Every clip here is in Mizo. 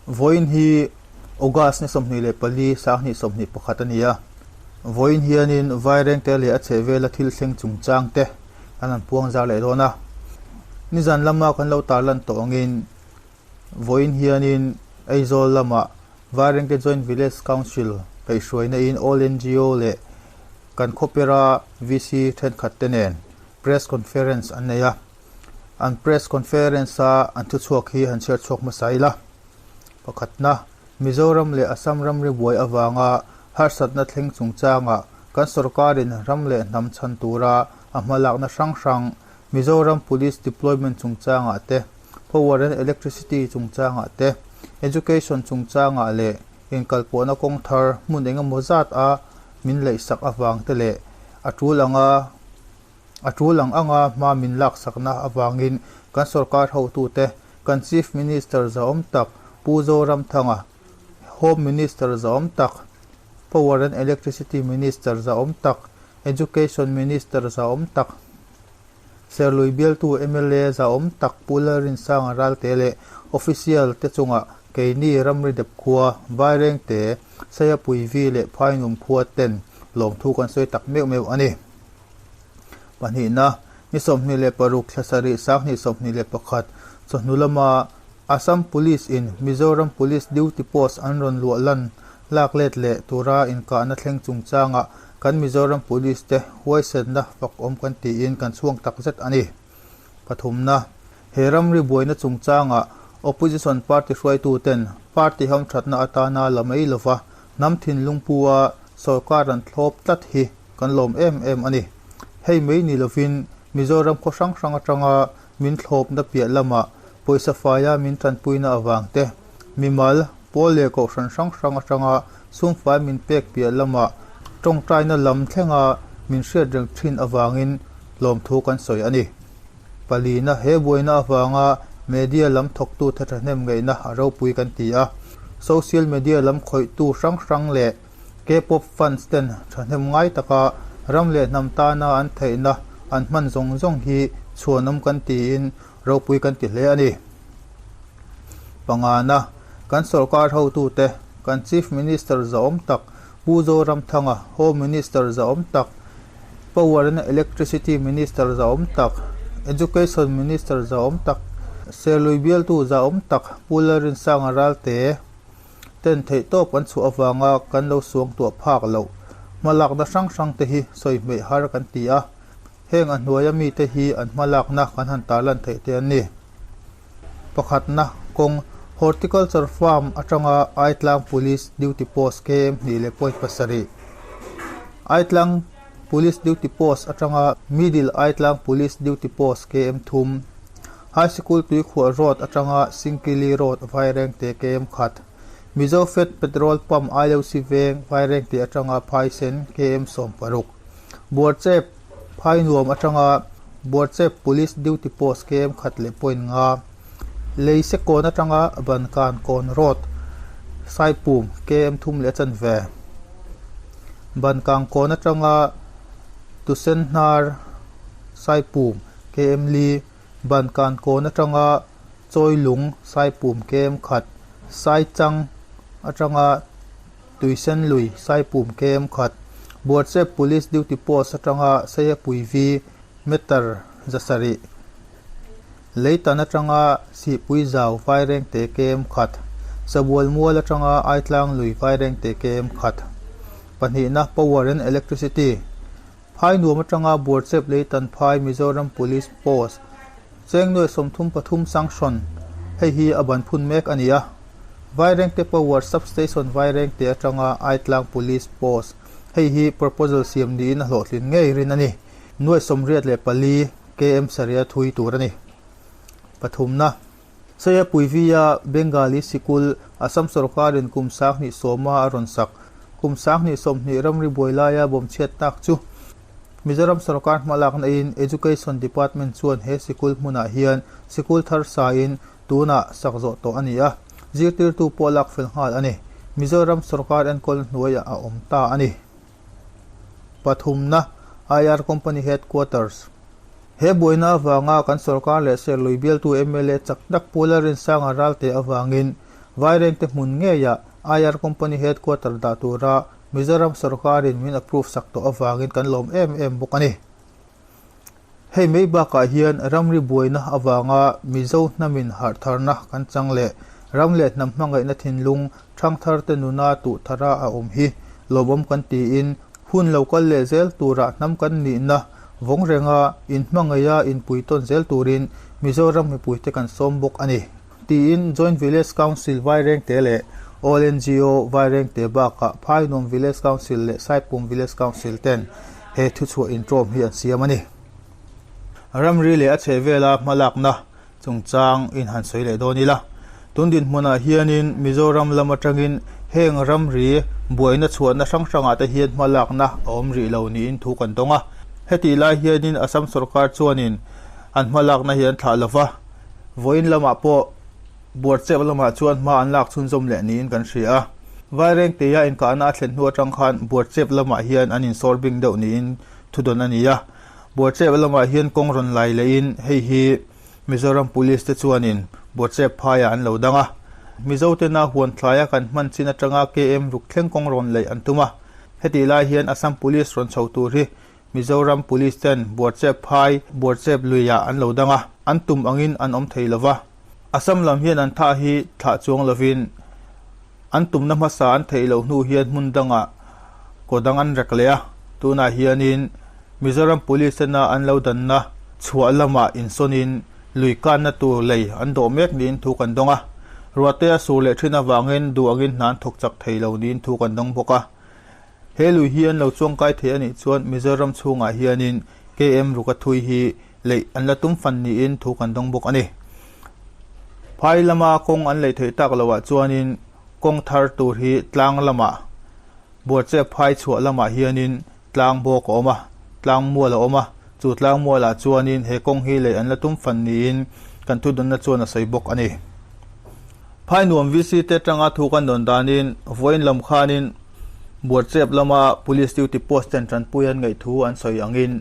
Vawiin hi August ni 24 2021 a ni a. Vawiin hianin Vairengte leh a chhehvela thil thleng chungchang te kan han puang zar leh dawn a. Nizan lama kan lo tarlan tawh angin vawiin hianin Aizawl lamah Vairengte Joint Village Council kaihhruaina in All NGO leh kan khawpera VC thenkhat te nen Press Conference an nei a. An Press Conference a an thuchhuak hi han chhiar chhuak hmasa ila. Pakhatna, Mizoram leh Assam ramri buai avanga harsatna thleng chungchangah kan sorkarin ram leh hnam chhan tura a hmalakna hrang hrang Mizoram Police Deployment chungchangah te, Power and Electricity chungchangah te, Education chungchangah leh inkalpawhna kawng thar hmun engemaw zat a min leihsak avang te leh a tul anga a tul ang anga hma min laksakna avangin kan sorkar hotute, kan Chief Minister zahawm tak Pu Zoramthanga, Home Minister zahawm tak, Power and Electricity Minister zahawm tak, Education Minister zahawm tak, Serlui bialtu mla zahawm tak Pu Lalrinsanga Ralte leh Official te chungah keini ramri dep khua, Vairengte, Saiapuivi leh Phainum khua ten lawmthu kan sawi tak meuh meuh a ni. Pahnihna, ni 26 thla sarih 2021 chawhnu lama Assam Police in Mizoram Police Duty Post an rawn luah lan lak let leh tura inkahna thleng chungchangah kan Mizoram Police te huaisenna fak awm kan tiin kan chhuang tak zet a ni. Pathumna, he ramri buaina chungchangah Opposition party hruaituten party hamthatna atana la mai lova hnam thinlung pu-a sorkar an thlawp tlat hi kan lawm em em a ni. Hei mai ni lovin Mizoram khaw hrang hrang atanga min thlawpna piah lamah pawisa faia min tanpuina avang te, mimal, pawl leh kohhran hrang hrang atanga sumfai min pek piah lamah tawngtaina lam thlenga min hriat reng thin avangin lawmthu kan sawi a ni. Palina he buaina avanga media lam thawktu the thahnem ngaihna a ropui kan ti a, social media lam khawihtu hrang hrang leh K-pop fans ten thahnem ngai taka ram leh hnam tana an theihna an hman zawng zawng hi chhuanawm kan tiin ropui kan ti hle a ni. Pangana, kan sorkar hotute, kan Chief Minister zahawm tak Pu Zoramthanga, Home Minister zahawm tak, Power and Electricity Minister zahawm tak, Education Minister zahawm tak, Serlui bialtu zahawm tak Pu Lalrinsanga Ralte, ten theihtawp an chhuah avanga kan lo suangtuah phak loh hmalakna hrang hrang te hi sawi hmeih har kan ti a, heng a hnuaia mite hi an hmalakna kan han tarlan theih te an ni. Pakhatna kawng Horticulture Farm atanga Aitlang Police Duty Post KM hnih leh point pasarih, Aitlang Police Duty Post atanga Middle Aitlang Police Duty Post KM thum, High Sikul Tuikhuah Road atanga Singkili Road Vairengte KM khat, Mizofed Petrol Pump IOC Veng Vairengte atanga Phaisen KM 16, Buarchep Phainuam atanga Buarchep Police Duty Post KM khat leh point nga, Leisekawn atanga Bankan Kawn Road Saipum KM thum leh chanve, Bankang Kawn atanga Tusenhnar Saipum KM li, Bankan kawn atanga Chawilung Saipum KM khat, Saichang atanga Tuisen lui Saipum KM khat, Buarchep Police Duty Post atanga Seiapui V meter zasarih, Leitan atanga Sihpui Zau Vairengte KM khat, Sabual Mual atanga Aitlang lui Vairengte KM khat. Pahnihna Power and Electricity. Phai nuam atanga Buarchep Leitan Phai Mizoram Police Post Chengnuai 33 Sanction hei hi a ban phun mek a ni a. Vairengte Power Sub-Station Vairengte atanga Aitlang Police Post hei hi proposal siam niin a hlawhtlin ngei rin a ni. Nuai 84 km saria thui tur a ni. Pathumna. Saiapuivia Bengali Sikul Assam sorkarin kum 2010 a rawn sak. Kum 2020 ramri buai laia bawm chhiat tak chu Mizoram sorkar hmalakna in Education Department chuan he sikul hmunah hian sikul thar sain tunah sak zawh tawh a ni a, zirtirtu pawh lak fel nghal a ni. Mizoram sorkar enkawl hnuaiah a awm ta a ni. Pathumna, IR Company Headquarters. He buaina avanga kan sorkar leh Serlui bialtu mla chak tak Pu Lalrinsanga Ralte avangin Vairengte hmun ngeiah IR Company Headquarter dah tura Mizoram sawrkarin min approve sak tawh avangin kan lawm em em bawk a ni. Hei mai bakah hian ramri buaina avanga Mizo hnamin harhtharna kan chang leh ram leh hnam hmangaihna thinlung thangtharte nuna tuh thara a awm hi lawmawm kan tiin hun lo kal leh zel turah hnam kan nihna vawng renga inhmangaiha inpuitawn zel turin Mizoram mipuite kan sawm bawk a ni. Tiin Joint Village Council Vairengte leh All ngo Vairengte bakah Phainuam Village Council leh Saipum Village Council ten he thuchhuah intawm hi an siam a ni. Ramri leh a chhehvela hmalakna chungchang in han sawi leh dawn ila. Tun dinhmunah hianin Mizoram lam atangin heng ramri buaina chhuahna hrang hrangah te hian hmalakna a awm rih lo niin thu kan dawng a. Hetih lai hianin Assam sorkar chuanin an hmalakna hi an thlah lova. Vawiin lamah pawh Buarchep lamah chuan hma an lak chhunzawm leh niin kan hria a. Vairengteia inkahna a thlen hnu atang khan Buarchep lamah hian an insawr bing deuh niin thudawn a ni a. Buarchep lamah hian kawng rawn lai lehin hei hi Mizoram Police te chuanin Buarchep phaiah an lo dang a. Mizo tena huan thlaia kan hman chin atanga KM ruk thleng kawng rawn laih an tum a. Hetih lai hian Assam Police rawn chho tur hi Mizoram Police ten Buarchep phai, Buarchep luiah an lo dang a, an tum angin an awm thei lova. Assam lam hian an thah hi thlah chuang lovin an tumna hmasa an theih loh hnu hian hmun dangah kaw dang an rek leh a, tunah hianin Mizoram Police tena an lo danna chhuah lamah insawnin lui kanna tur lei an dawh mek niin thu kan dawng a. Ruahte a sur leh thin avangin duh angin hna an thawk chak thei lo niin thu kan dawng bawk a. He lui hi an lo chuangkai thei a nih chuan Mizoram chhungah hianin KM Ruka thui hi leih an la tum fan niin thu kan dawng bawk a ni. Phai lama kawng an leih theih tak loah chuanin kawng thar tur hi tlang lamah Buarchep phai chhuah lamah hianin tlang bawk a awm a, tlang mual a awm a, chu tlang mualah chuanin he kawng hi leih an la tum fan niin kan thudawnna chuan a sawi bawk a ni. Phai nuam VC te atanga thu kan dawn danin vawiin lam khanin Buarchep lama Police duty post ten tanpui an ngaih thu an sawi angin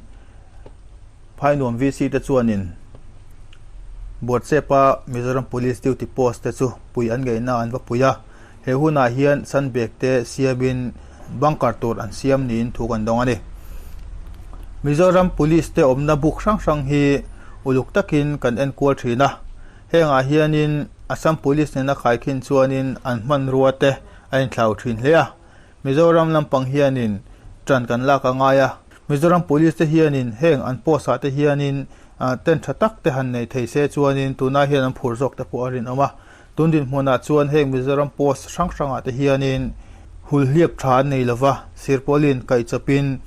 Phainuam VC te chuanin Buarchepa Mizoram Police duty post te chu pui an ngaihna an va pui a, he hunah hian sandbag te siamin bunker tur an siam niin thu kan dawng a ni. Mizoram Police te awmna buk hrang hrang hi uluk takin kan enkual thin a, hengah hianin Assam Police nena khaikhin chuanin an hmanrua te a inthlau thin hle a, Mizoram lampang hianin ṭan kan lak a ngai a, Mizoram Police te hianin heng an post ah te hianin tent ṭha tak te han nei thei se chuanin tunah hian an phur zawk te pawh a rinawm a, tun dinhmunah chuan heng Mizoram post hrang hrangah te hianin hulhliap ṭha an nei lova, Sirpawlin kaihchawpin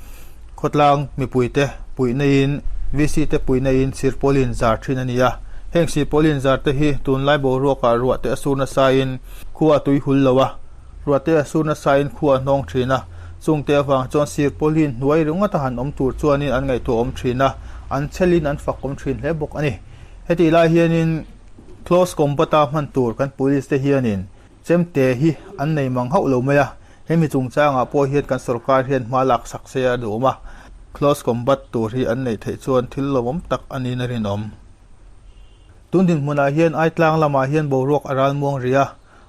khawtlang mipuite puihnaiin VC te puihnaiin Sirpawlin zar ṭhin a ni a, heng Sirpawlin zar te hi tunlai boruakah ruah te a sur nasain Khua a tui hul lo a, ruahte a sur nasain khua a hnawng thin a, chungte avang chuan sir pawlhin hnuai ringawt a han awm tur chuanin an ngaihtuah awm thin a, an chelin an fak awm thin hle bawk a ni. Hetih lai hianin close combat-a hman tur kan police te hianin chemte hi an nei mang hauh lo mai a, hemi chungchangah pawh hian kan sorkar hian hma lak sak se a duhawm a, close combat tur hi an neih theih chuan thil lawmawm tak a niin a rinawm. Tun dinhmunah hian Aitlang lamah hian boruak a ral muang rih a,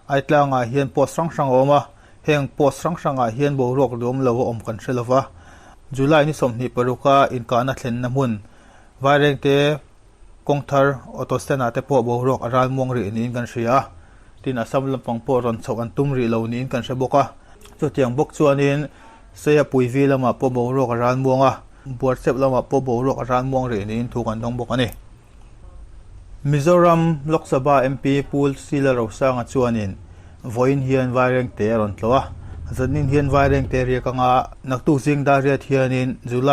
Aitlangah hian post hrang hrang a awm a, heng post hrang hrangah hian boruak duam lo a awm kan hre lova. July ni 26 a inkahna thlenna hmun Vairengte kawngthar auto stand ah te pawh boruak a ral muang rih niin kan hria a, tin Assam lampang pawh rawn chhoh an tum rih lo niin kan hre bawk a. Chutiang bawk chuanin Seiapuivi lamah pawh boruak a ral muang a, Buarchep lamah pawh boruak a ral muang rih niin thu kan dawng bawk a ni. Mizoram Lok Sabha MP Pu Sila Rosanga chuanin vawiin hian Vairengte a rawn tlawh a, zanin hian Vairengte riak anga naktuk zing dar riat hianin July.